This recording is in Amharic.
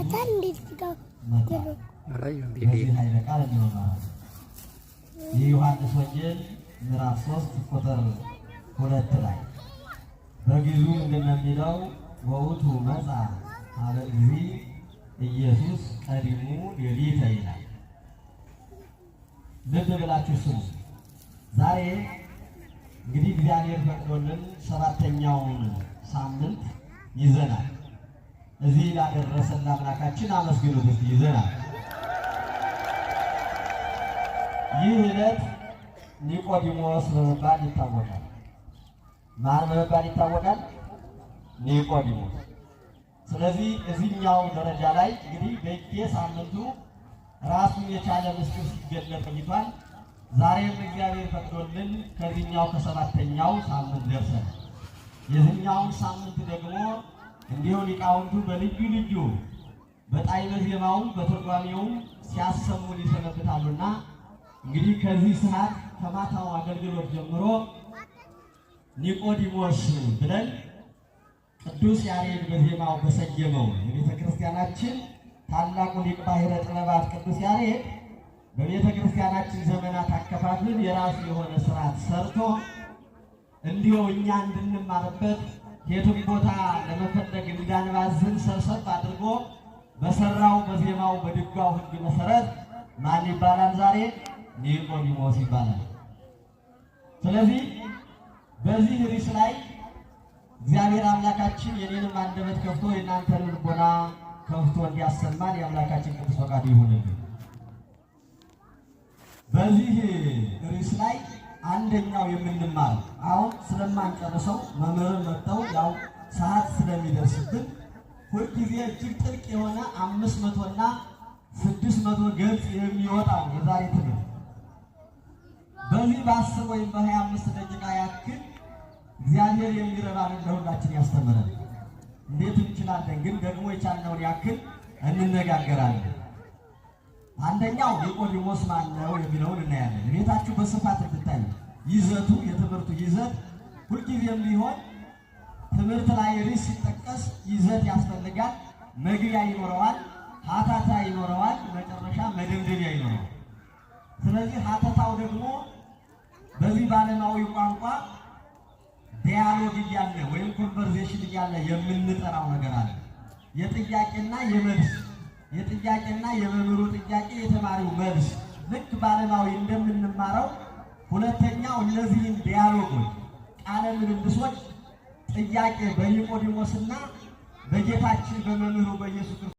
ይከፈታል። እንዴት ጋር መጣ። አላየሁም ቪዲዮ። በዚህ ኃይለ ቃል እንማራለን። የዮሐንስ ወንጌል ምዕራፍ 3 ቁጥር 2 ላይ በግዕዙ ምንድን ነው የሚለው? ወውእቱ መጽአ ኀበ እግዚእ ኢየሱስ ቀዲሙ ሌሊተ ይላል። ልብ ብላችሁ ስሙ። ዛሬ እንግዲህ እግዚአብሔር ፈቅዶልን ሰባተኛውን ሳምንት ይዘናል። እዚህ ላደረሰን አምላካችን አመስግኑት እስቲ። ይዘናል። ይህ ዕለት ኒቆዲሞስ በመባል ይታወቃል። ማን በመባል ይታወቃል? ኒቆዲሞስ። ስለዚህ እዚህኛው ደረጃ ላይ እንግዲህ በየሳምንቱ ራሱን የቻለ ምስጢር ሲገለጥ ቆይቷል። ዛሬም እግዚአብሔር ፈቅዶልን ከዚህኛው ከሰባተኛው ሳምንት ደርሰናል። የዚህኛውን ሳምንት ደግሞ እንዲሁ ሊቃውንቱ በልዩ ልዩ በጣዕመ ዜማውም በትርጓሜውም ሲያሰሙን ይሰነብታሉና እንግዲህ ከዚህ ሰዓት ከማታው አገልግሎት ጀምሮ ኒቆዲሞስ ብለን ቅዱስ ያሬድ በዜማው በሰየመው የቤተ ክርስቲያናችን ታላቁ ሊቅ ባሕረ ጥበባት ቅዱስ ያሬድ በቤተ ክርስቲያናችን ዘመናት አከፋፍል የራሱ የሆነ ስርዓት ሰርቶ እንዲሁ እኛ እንድንማርበት የትም ቦታ ለመፈለግ እንዳንባዝን ሰብሰብ አድርጎ በሰራው በዜማው በድጓው ሕግ መሰረት ማን ይባላል? ዛሬ ኒቆዲሞስ ይባላል። ስለዚህ በዚህ ርዕስ ላይ እግዚአብሔር አምላካችን የኔንም አንደበት ከፍቶ የእናንተን ልቦና ከፍቶ እንዲያሰማን የአምላካችን ቅዱስ ፈቃዱ ይሁንልን። በዚህ ርዕስ ላይ አንደኛው የምንማረው አሁን ስለማንጨርሰው መምህርን መጥተው ያው ሰዓት ስለሚደርስብን ሁልጊዜ እጅግ ጥልቅ የሆነ 500ና 600 ገጽ የሚወጣው የዛሬ ትምህርት በዚህ በ10 ወይም በ25 ደቂቃ ያክል እግዚአብሔር የሚረባንን ለሁላችን ያስተምረን። እንዴት እንችላለን? ግን ደግሞ የቻልነውን ያክል እንነጋገራለን። አንደኛው ኒቆዲሞስ ማን ነው የሚለውን እናያለን። ቤታችሁ በስፋት እንድታዩ ይዘቱ፣ የትምህርቱ ይዘት ሁልጊዜም ቢሆን ትምህርት ላይ ርዕስ ሲጠቀስ ይዘት ያስፈልጋል። መግቢያ ይኖረዋል፣ ሀተታ ይኖረዋል፣ መጨረሻ መደምደሚያ ይኖረዋል። ስለዚህ ሀተታው ደግሞ በዚህ ባለማዊ ቋንቋ dialogue እያለ ወይም conversation እያለ የምንጠራው ነገር አለ። የጥያቄና የመልስ፣ የጥያቄና የመምህሩ ጥያቄ የተማሪው መልስ ልክ ባለማዊ እንደምንማረው፣ ሁለተኛው እነዚህን dialogue ኦች ቃለ ምልልሶች ጥያቄ በኒቆዲሞስና በጌታችን በመምህሩ በኢየሱስ ክርስቶስ